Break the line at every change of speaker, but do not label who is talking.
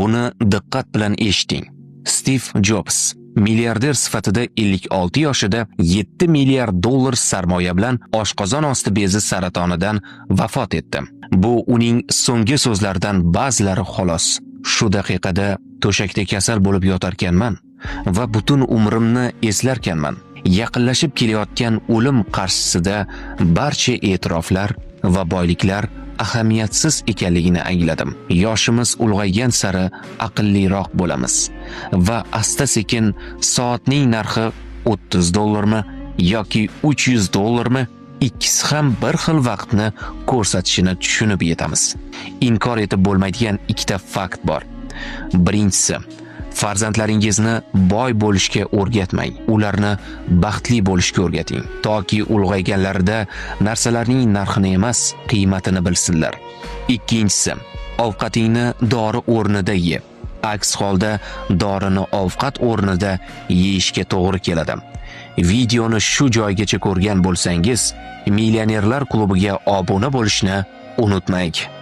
Buni diqqat bilan eshiting. Stiv Jobs milliarder sifatida 56 yoshida 7 milliard dollar sarmoya bilan oshqozon osti bezi saratonidan vafot etdi. Bu uning so'nggi so'zlaridan ba'zilari xolos. "Shu daqiqada to'shakda kasal bo'lib yotarkanman va butun umrimni eslarkanman. Yaqinlashib kelayotgan o'lim qarshisida barcha e'tiroflar va boyliklar ahamiyatsiz ekanligini angladim." Yoshimiz ulg'aygan sari aqlliroq bo'lamiz va asta-sekin soatning narxi 30 dollarmi yoki 300 dollarmi, ikkisi ham bir xil vaqtni ko'rsatishini tushunib yetamiz. Inkor etib bo'lmaydigan ikkita fakt bor. Birinchisi, farzandlaringizni boy bo'lishga o'rgatmang, ularni baxtli bo'lishga o'rgating, toki ulg'ayganlarida narsalarning narxini emas, qiymatini bilsinlar. Ikkinchisi, ovqatingni dori o'rnida ye. Aks holda dorini ovqat o'rnida yeyishga to'g'ri keladi. Videoni shu joygacha ko'rgan bo'lsangiz, Millionerlar klubiga obuna bo'lishni unutmang.